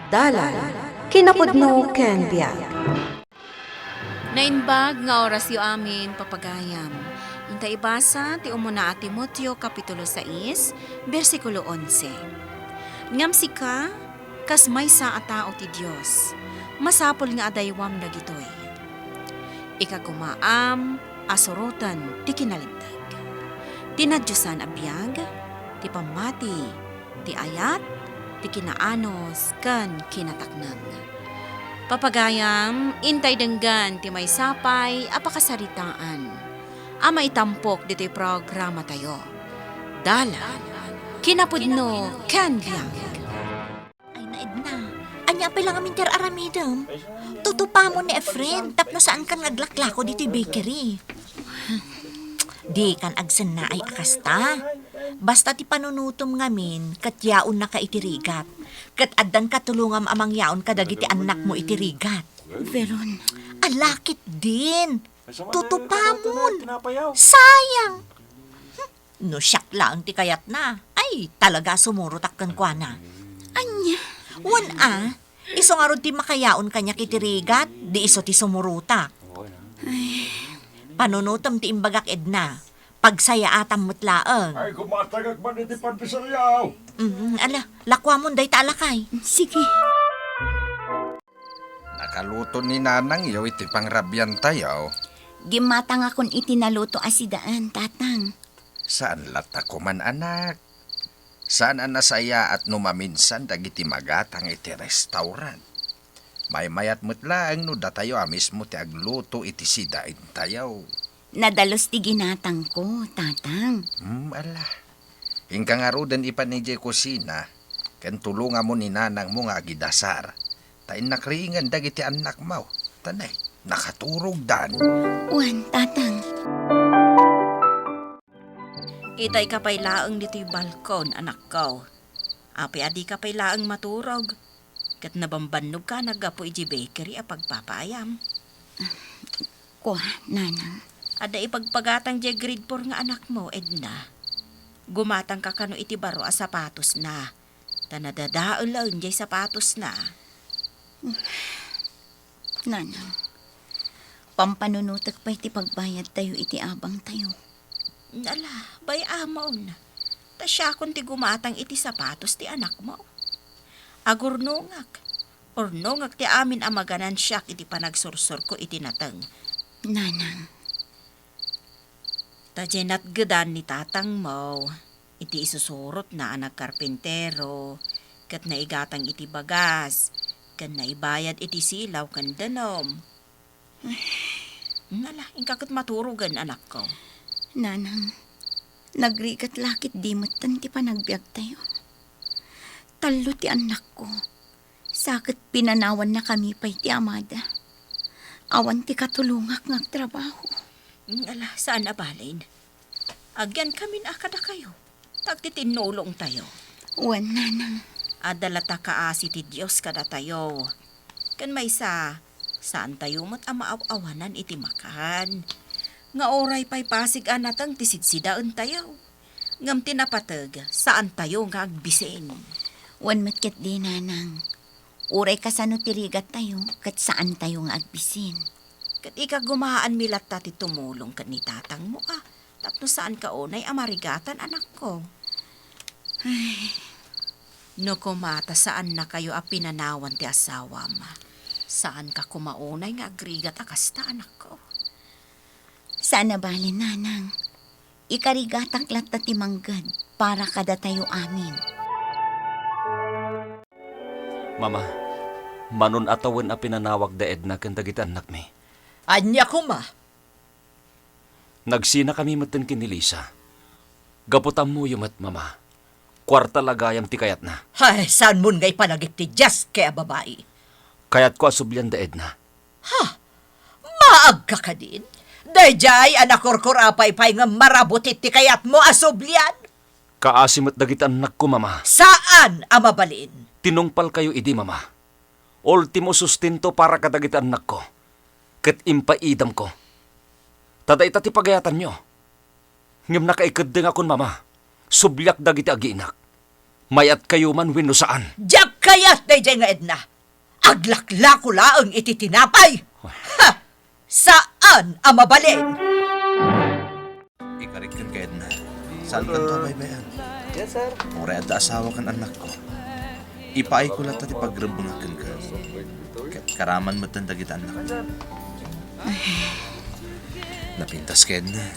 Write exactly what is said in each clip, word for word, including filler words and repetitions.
Dalan, kinapudno ken biag. Naimbag nga orasyo amin, papagayam. Inta ibasa ti umuna a Timoteo, Kapitulo sais, bersikulo onse. Ngem sika, kas maysa a tao ti Dios, masapul nga adaywam dagitoy. Ikagumaam a suroten ti kinalinteg, ti nadiosan a biag, ti pammati, ti ayat, ti kinaanus, ken kinataknang. Papagayam, intay denggan ti maysa pay a pakasaritaan a maitampok ditoy programatayo. Dalan, kinapudno, ken biag. Ay, na, Edna. Ania pay la ngamin ti ar-aramidem? Tutupamon ni Efren tapno saankan nga aglaklako ditoy bakery. Dikan agsennaay a kasta. Basta ti panunutom ngamin, ket yaonnaka iti rigat. Ket addan katulongam a mangyaon kadagiti annakmo iti rigat. Veron. Ala ketdin. Tutupamon. Sayang. No siak laeng ti kayatna, ay, talaga sumurotak kenkuana. Ania? Wen a, isu ngarud ti makayaon kaniak iti rigat, di isu ti sumurotak. Ay. Panunutem ti imbagak, Edna. Pagsayaatam met laeng. Ay, gumatangak man iti pandeseriaw. Mm, ala, lakuamon dayta a lakay. Sige. Nakaluto ni nanangyo iti pangrabiantayo. Gimmatangakon iti naluto a sidaan, tatang. Saan latta koman, anak? Saan a nasayaat no maminsan dagiti magatang iti restaurant? Maymayat met laeng no datayo a mismo ti agluto iti sidaentayo. Nadalus ti ginatangko, tatang. Hmm, ala. Inka ngaruden ipan idiay kusina, ken tulongamon ni nanangmo nga agidasar. Ta innak riingen dagiti annakmo. Ta ne, nakaturogdan. Wen, tatang. Itayka pay laeng ditoy balkon, anakko. Apay a dika pay laeng maturog? Ket nabambannogka naggapu idiay bakery a pagpapaayam. Kua, nanang. Adda ipagpagatang diay grade four nga anakmo, Edna. Gumatangka kano iti baro a sapatosna. Ta nadadaelen diay sapatosna. Nanang, pampanunotek pay ti pagbayadtayo iti abangtayo. Ala, bay-amon. Ta siakon ti gumatang iti sapatos ti anakmo. Agurnongak. Urnongak ti amin a maganansiak iti panagsursurko iti nateng. Nanang. Ta diay natgedan ni tatangmo iti isusurotna a nagkarpintero, ket naigatang iti bagas, ken naibayad iti silaw ken danum. Ala, inka ket maturogen, anakko. Nanang, nagrigat la ketdi metten ti panagbiagtayo. Tallo ti annakko. Sa ket pinanawannakami pay ti amada. Awan ti katulongak nga agtrabaho. Ala, saan a balin. Agyankamin a kadakayo. Ta agtitinnulongtayo. Wen, nanang. Adda latta kaasi ti Dios kadatayo. Ken maysa, saantayo met a maaw-awanan iti makan. Nga uray pay pasig a nateng ti sidsidaentayo. Ngem ti napateg, saantayo nga agbisin. Wen met ketdi, nanang. Uray kasano ti rigattayo, ket saantayo nga agbisin. Ket ikagumaanmi latta ti tumulong ken ni tatangmo a, tapno saanka unay a marigatan, anakko. Ay. No koma ta saannakayo a pinanawan ti asawam, saanka koma unay nga agrigat a kasta, anakko. Saan a bale, nanang. Ikarigatak latta ti mangged para kadatayo amin. Mama, manon a tawen a pinanawak da Edna ken dagiti annakmi. Ania koma? Nagsinakami metten ken ni Lisa. Gapu ta ammoyo met, Mama. Kuarta la gayam ti kayatna. Hay, saanmon nga ipanagip ti diaske a babai. Kayatko a sublian da Edna. Ha? Maagka kadin? Daydiay a nakurkur-apay pay ngem marabutit ti kayatmo a sublian? Kaasi met dagiti annakko, Mama. Saan a mabalin? Tinungpalkayo idi, Mama. Ultimo sustento para kadagiti annakko. Ket impaidamko. Ta dayta ti pagayatanyo. Ngem nakaikeddengakon, Mama. Subliak dagiti agiinak. Mayatkayo man wenno saan. Diak Kayat daydiay nga Edna, aglaklako laeng iti tinapay. Ha! Saan a mabalin. Ikarik kenka, Edna. Saankanto a baybay-an? Yes, sir. Uray adda asawa ken annakko, ipaayko latta ti pagrebbengak kenka. Ket karaman metten dagiti annakko. Napintaska, Edna.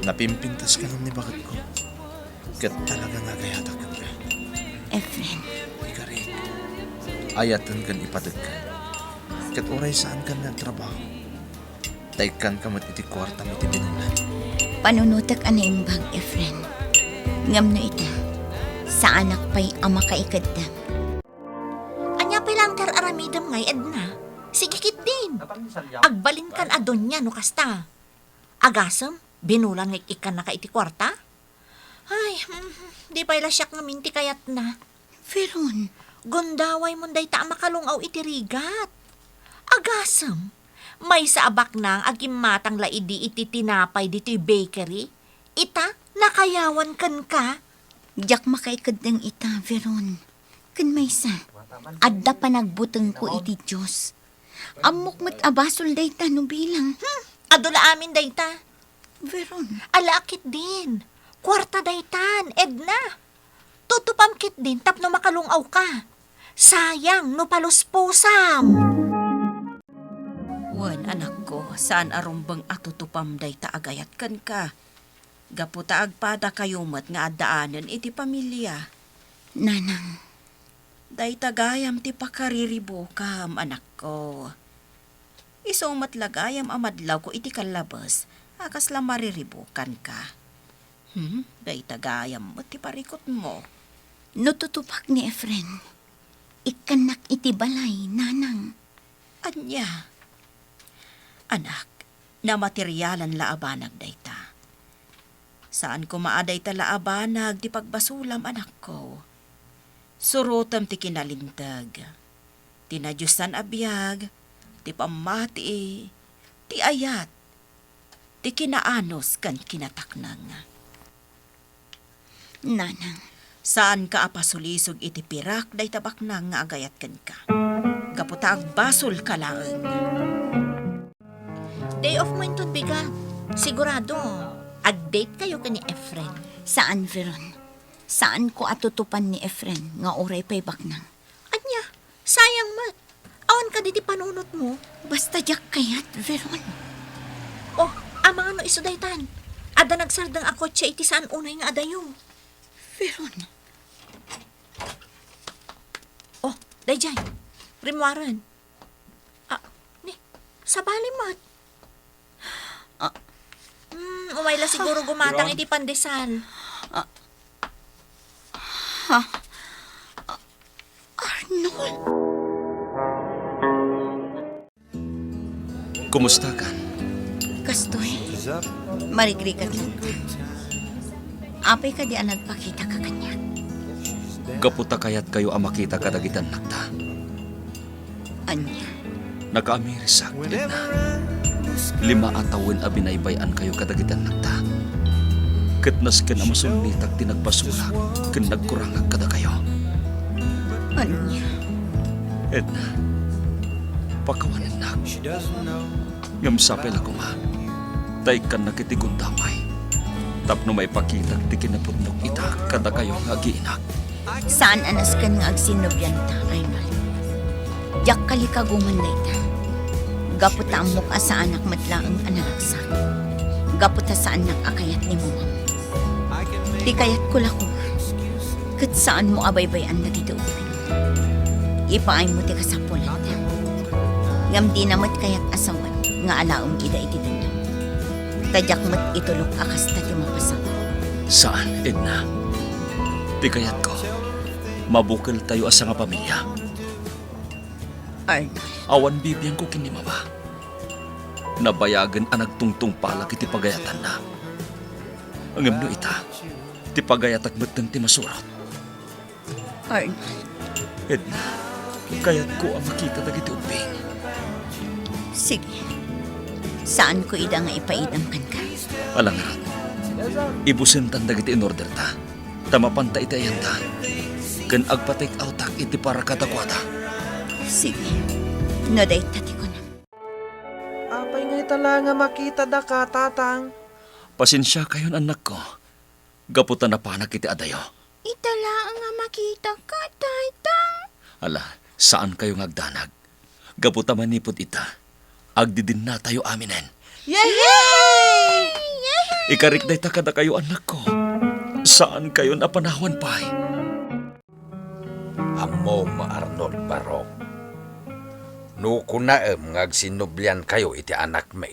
Napimpintaska ngem ni baketko. Ket talaga nga agayatak kenka. Efren. Ikarik, ayaten ken ipategka. Ket uray saankan nga agtrabaho, ta ikkanka met iti kuartam iti binulan. Panunotek a naimbag, Efren. Ngem no ita, saanak pay a makaikeddem. Ania pay laeng ti ar-aramidem ngay, Edna? Sige ketdin. Agbalinkan a donia no kasta. Agasem, binulan nga ik-ikkannaka iti kuarta? Ay, hmm, di pay la siak ngamin ti kayatna. Veron. Gundaway mon dayta a makalung-aw iti rigat. Agasem, maysa a baknang a gimmatang la idi iti tinapay ditoy bakery, ita, nakayawan kenka. Diak makaikeddeng ita, Veron. Ken maysa, adda panagbutengko iti Dios. Ammok met a basol dayta no bilang. Hmm, adu la amin dayta. Veron. Ala ketdin. Kuarta daytan, Edna. Tutupam ketdin tapno makalung-awka. Sayang no paluspusam. Wen, anakko, saan a rumbeng a tutupam dayta a gayat kenka. Gapu ta agpadakayo met nga addaanen iti pamilia. Nanang. Dayta gayam ti pakariribukam, anakko. Isu met la gayam a madlawko iti kallabes a kasla mariribukanka. Hmm, dayta gayam met ti parikutmo. No tutupak ni Efren, ikkannak iti balay, nanang. Ania? Anak, namaterialan la a banag dayta. Saan koma a dayta la a banag ti pagbasolam, anakko. Surotem ti kinalinteg, ti nadiosan a biag, ti pammati, ti ayat, ti kinaanus ken kinataknang. Nanang. Saanka a pasulisog iti pirak dayta baknang nga agayat kenka. Gapu ta agbasolka laeng. Day off mo inton bigat. Sigurado, ag-date kayo ken ni Efren. Saan, Veron. Saanko a tutupan ni Efren nga uray pay baknang. Ania, sayang met. Awan kadi ti panunotmo? Basta diak kayat, Veron. Oh, amangan no isu daytan. Adda nagsardeng a kotse iti saan unay nga adayo. Veron. Oh, daydiay. Rimmuaren. Ah, ni, sabali met. Ah. Hmm, umay la siguro gumatang iti pandesal. Ah. Ha? Ah, Arnold? Kumustakan? Kastoy, marigrigat latta. Apay kadi a nagpakitaka kaniak? Gapu ta kayatkayo a makita kadagiti annakta. Ania? Nakaamirisak, Edna. Lima a tawen a binaybay-ankayo kadagiti annakta. Ket nasken a masulnitak ti nagbasolak ken nagkurangak kadakayo. Ania? Edna, pakawanennak. Ngem sapay la koma, ta ikkannak iti gundaway, tapno maipakitak ti kinapudnok ita kadakayo nga agiinak. Saan a nasken nga agsinnobianta, Arnold. Diak kalikaguman dayta. Gapu ta ammok a saanak met laeng a naragsak. Gapu ta saannak a kayat ni mamam. Ti kayatko la koma, ket saanmo a baybay-an dagiti ubbing. Ipaaymo ti kasapulanta. Ngem dina met kayat a sawen nga alaem ida iti dadduma. Ta diak met itulok a kasta ti mapasamak. Saan, Edna. Ti kayatko, mabukeltayo a sangapamilia. Arnold. Awan bibiangko ken ni Mama. Nabayagen a nagtungtungpalak iti pagayatanna. Ngem no ita, ti pagayatak metten ti masurot. Arnold. Edna, kayatko a makita dagiti ubbing. Sige. Saanko ida nga ipaidam kenka. Ala ngarud. Ibusentan dagiti inorderta. Ta mapanta iti ayanda. Ken agpa-take outak iti para kadakuada. Sige. No dayta ti kunam. Apay nga ita la nga makitada ka, Tatang? Pasensiakayon, annakko. Gapu ta napanak iti adayo. Ita laeng a makitaka, Tatang. Ala, saankayo nga agdanag. Gapu ta manipud ita, agdidinnatayo aminen. Yehey! Ikarik dayta kadakayo, annakko. Saankayon a panawan pay. Ammom, Arnold Barok, no kunaem nga agsinnubliankayo iti anakmi,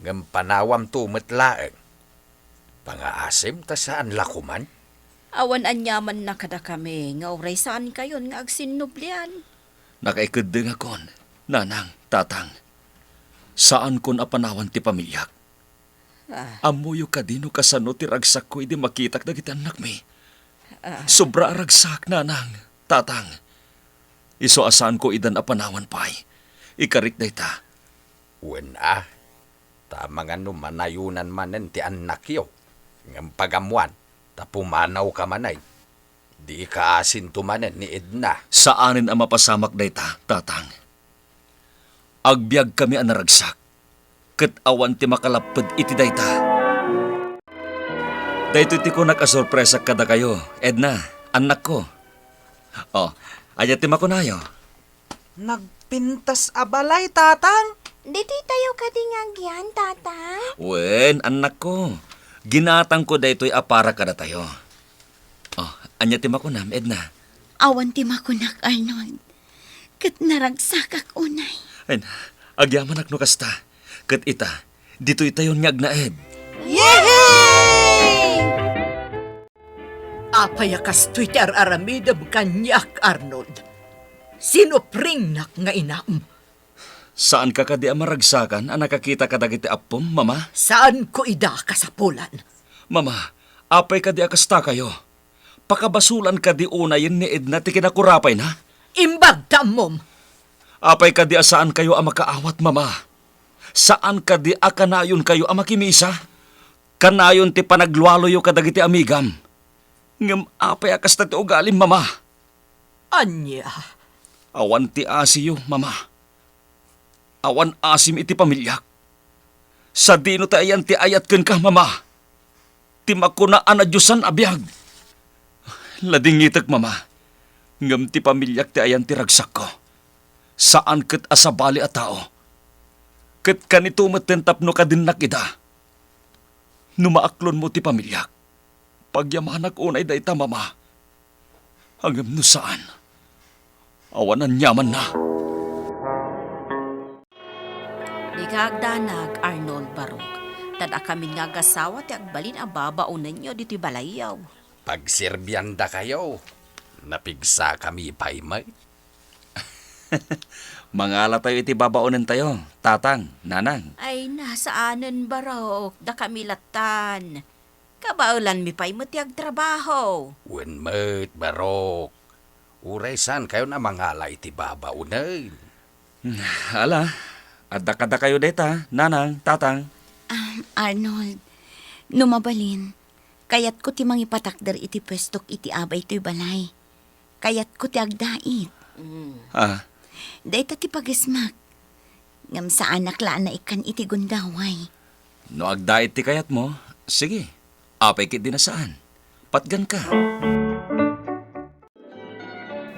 ngem panawamto met laeng. Pangaasim ta saan la koman? Awan aniamanna kadakami nga uray saankayon nga agsinnublian. Nakaikeddengakon, nanang, tatang. Saankon a panawan ti pamiliak. Ah. Ammoyo kadi no kasano ti ragsakko idi makitak dagiti annakmi? Ah. Sobra a ragsak, nanang, tatang. Isu a saanko idan a panawan pay. Ikarik dayta. Wen a, ta amangan no manayonan manen ti annakyo, ngem pagammoan, ta pumanawka manen. Di ikaasinto manen ni Edna. Saanen a mapasamak dayta, tatang. Agbiagkami a naragsak, ket awan ti makalapped iti dayta. Daytoy ti kunak a sorpresak kadakayo, Edna, annakko. Oh, ania ti makunayo? Nagpintas a balay, Tatang. Ditoy tayo kadi nga agyan, Tatang? Wen, annakko. Ginatangko daytoy a para kadatayo. Oh, ania ti makunam, Edna? Awan ti makunak, Arnold. Ket naragsakak unay. Ay, agyamanak no kasta. Ket ita, ditoy tayon nga agnaed. Yehey! Apay a kastoy ti ar-aramidem kaniak, Arnold? Sinupringnak nga inam. Saanka kadi a maragsakan a nakakita kadagiti appom, Mama? Saanko ida kasapulan. Mama, apay kadi a kastakayo? Pakabasolan kadi unayen ni Edna ti kinakurapayna? Imbag ta ammom. Apay kadi a saankayo a makaawat, Mama? Saan kadi a kanayonkayo a makimisa? Kanayon ti panaglualoyo kadagiti amigam. Ngem apay a kasta ti ugalim, Mama? Ania? Awan ti asiyo, Mama. Awan asim iti pamiliak. Sadino ti ayan ti ayat kenka, Mama? Ti makuna a nadiosan a biag. Ladingitek, Mama. Ngem ti pamiliak ti ayan ti ragsakko. Saan ket a sabali a tao. Ket kanito metten tapno kadinnak ida. No maaklonmo ti pamiliak, pagyamanak unay dayta, Mama. Ngem no saan, awan aniamanna. Dika agdanag, Arnold Barok, ta dakamin nga agasawa ti agbalin a babaonenyo ditoy balayyo. Pagserbiandakayo, napigsakami pay met. Mangalatayo iti babaonentayo, tatang, nanang. Ay, na, saanen, Barok, dakami lattan. Kabaelanmi pay met ti agtrabaho. Wen met, Barok. Uray saankayon a mangala iti babaonen. Ala, adda kadakayo dayta, nanang, tatang. Ah, Arnold, no mabalin, kayatko ti mangipatakder iti puestok iti abay toy balay. Kayatko ti agdait. Mm. Ah. Dayta ti pagesmak. Ngem saanak la a naikkan iti gundaway. No agdait ti kayatmo, sige. Apay ketdi a saan? Patganka.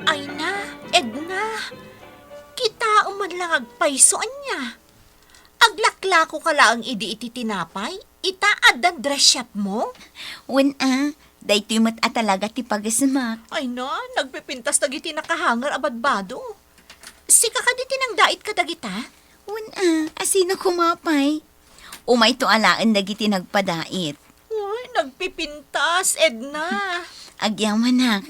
Ay na, Edna. Kitaem man lang agpayso, ania? Aglaklakoka laeng idi iti tinapay? Ita, addan dress shop mo? Wen a, daytoy met a talaga ti pagesmak. Ay na, nagpipintas dagiti nakahanger a badbado. Sika kadi ti nangdait kadagita? Wen a, asino koma pay? Umayto alaen dagiti nagpadait. Uy, nagpipintas, Edna. Agyamanak.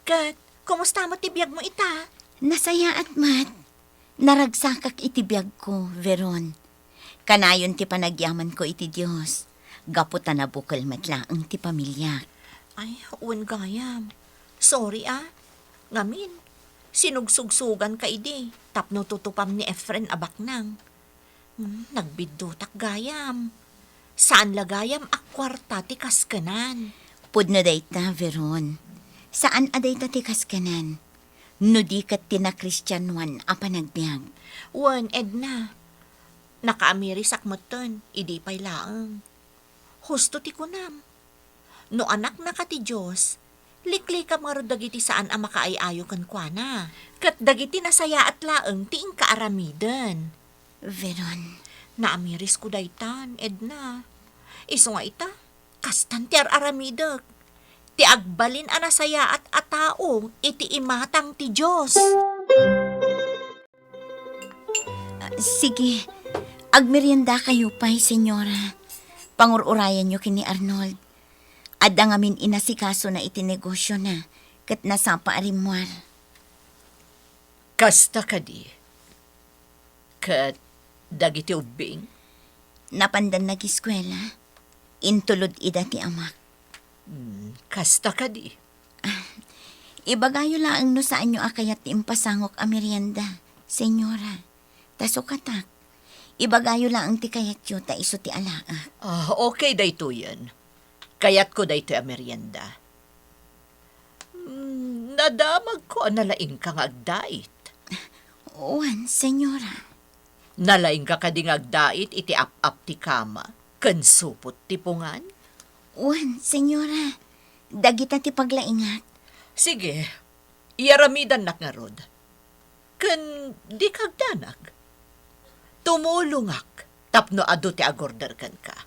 Ket, kumusta met ti biagmo ita? Nasayaat met. Naragsakak iti biagko, Veron. Kanayon ti panagyamanko iti Dios, gapu ta nabukel met laeng ti pamiliak. Ay, wen gayam. Sorry, a. Ngamin, sinugsugsuganka idi tapno tutupam ni Efren a baknang. Hmm, nagbiddutak gayam. Saan la gayam a kuarta ti kaskenan. Pudno dayta, Veron. Saan a dayta ti kaskenen, no di ket ti nakristianoan a panagbiag. Wen, Edna, nakaamirisak metten, idi pay laeng. Husto ti kunam. No anaknaka ti Dios, liklikam ngarud dagiti saan a makaay-ayo kenkuana. Ket dagiti nasayaat laeng ti inkaaramiden. Veron. Naamirisko daytan, Edna. Isu nga ita, kastan ti ar-aramidek. Ti agbalin a nasayaat a tao iti imatang ti Dios. Ah, sige. Agmeriendakayo pay, senyora. Pangur-urayanyo ken ni Arnold. Adda ngamin inasikasona iti negosiona, ket nasapa a rimmuar. Kasta kadi? Ket dagiti ubbing? Napandan nagiskuela. Intulod ida ti amak. Hmm, kasta kadi? Ah, ibagayo laeng no saanyo a kayat ti impasangok a merienda, senyora. Ta sukatak, ibagayo laeng ti kayatyo ta isu ti alaek. Ah, okay daytoyen. Kayatko daytoy a merienda. Hmm, nadamagko a nalaingka nga agdait. Wen, senyora. Nalaingka kadi nga agdait iti ap-ap ti kama ken supot ti pungan? Wen, senyora. Dagita ti paglaingak. Sige, iyaramidannak ngarud. Ken dika agdanag. Tumulongak tapno adu ti agorder kenka.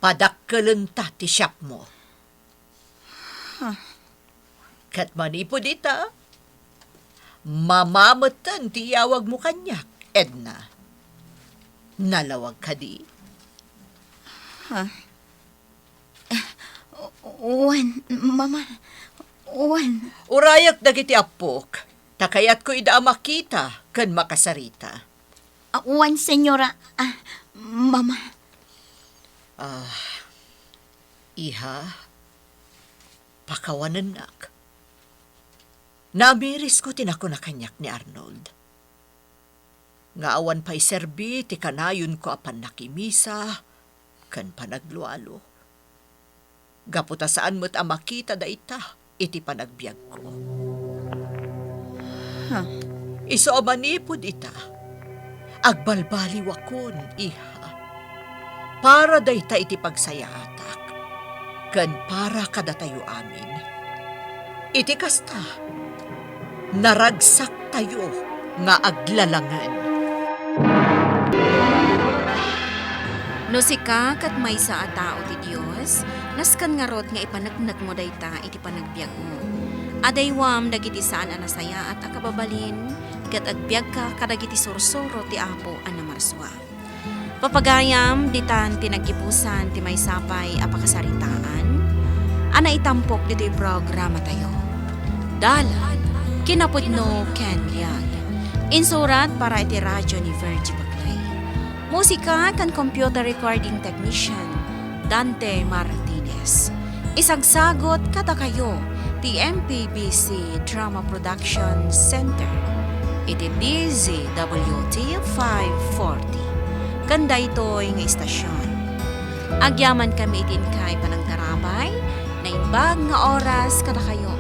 Padakkelenta ti shopmo. Huh. Ket manipud ita, mama metten ti iyawagmo kaniak, Edna. Nalawag kadi? Huh? Ah, wen, mama. Wen. Urayak dagiti appok, ta kayatko ida a makita ken makasarita. Ah, wen, senyora. Ah, mama. Ah, iha, pakawanennak. Naamirisko ti nakuna kaniak ni Arnold. Nga awan pay serbi ti kanayonko a pannakimisa ken panaglualo. Gapu ta saan met a makita dayta iti panagbiagko. Huh. Isu a manipud ita, agbalbaliwakon, iha. Para dayta iti pagsayaatak, ken para kadatayo amin. Iti kasta, naragsaktayo nga aglalangen. No sika ket maysa a tao ti Dios, nasken ngarud nga ipaneknekmo dayta iti panagbiagmo. Adaywam dagiti saan a nasayaat a kababalin, ket agbiagka kadagiti sursuro ti Apo a Namarsua. Papagayam, ditan ti naggibusan ti maysa pay a pakasaritaan a naitampok ditoy programatayo. Dalan, kinapudno ken biag. Insurat para iti Radio ni Virgie Bagley. Musika ken computer recording technician, Dante Martinez. Isagsagut kadakayo ti M P B C Drama Production Center iti D Z W T five forty. Ken daytoy nga istasion, agyamankami iti inkay panangtarabay, naimbag nga oras kadakayo.